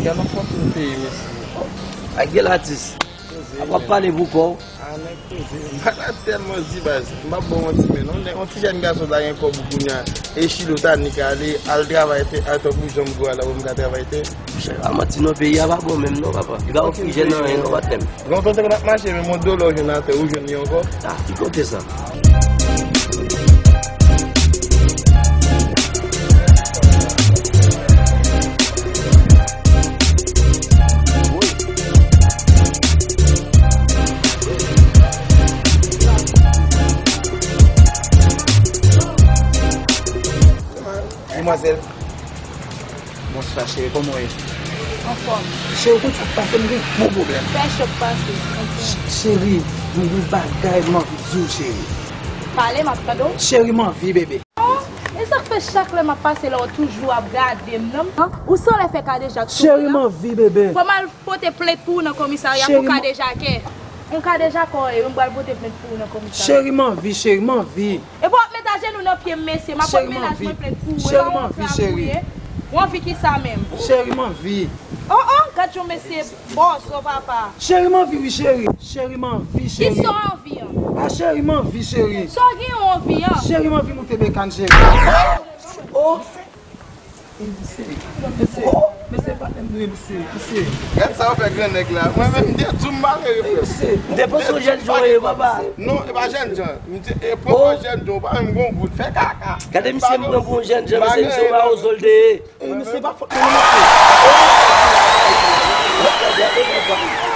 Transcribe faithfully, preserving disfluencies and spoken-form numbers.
Gad yon fòtun peyi, mesye. Ak de latis. Ap ap pale pou kò w. A, nèg poze. M pa ta tèlman di baz. M p ap ba w manti, men non. Nèg, yon ti jèn gason ta gen kò pou kounya. E Chilo ta ni ka ale, al travay tè, al tankou Jan m gwo a la, pou m ka travay tè. Monchè, pa manti non, peyi a pa bon menm non, papa. Li pa ofri jèn anyen non, patnè m. Lontan te konn ap mache, men mwen dola w jwenn atè, ou jwenn li ankò? Ah, ki kote sa? Demwazèl. Bonswa, cheri, kòman w ye? Anfòm. Cheri, ou konn sa k pase, m gen gwo pwoblèm. Fè chòk pase, anfòm. Ch-, cheri, m gen bagay m anvi di w, cheri. Pale, m ap tande w. Cheri, m anvi, bebe. Oh, e sa k fè chak lè m ap pase la, w toujou ap gade m nan? Ou sanlè fè kadejak sou mwen. Cheri, m anvi, bebe. Fò m al pote plent pou ou nan komisarya pou kadejake. Yon kadejak ou ye, m pral pote plent pou ou nan komisarya. Cheri, m anvi, cheri, m anvi. Epi w ap met ajenou nan pye m, mesye. M ap pot mennaj mwen plent pou ou. E pa yon trap ou ye. Ou anvi kisa menm? Cheri, m anvi. Oh, oh, gad yon mesye bòzò, papa. Cheri, m anvi, wi, cheri. Cheri, m anvi, cheri. Kisa w anvi an? A, cheri, m anvi, cheri. Sa w gen yon anvi an? Cheri, m anvi moute bekàn, cheri. Oh! Mesye, mesye, mesye, patnè m ye, mesye, mesye. Gad sa w fè gran nèg la. Mwen menm, m te di w m pa vle reflèks. Mesye, m te panse w jèn jan w ye, papa. Non, e pa jèn jan. M te, e poko jèn jan, w pa menm gon goud. Fè kaka. Gade misye m pran pou yon jèn jan, mesye, misye w pa wè zòl te ye. Ey, mesye, pa fòt mwen non, mesye.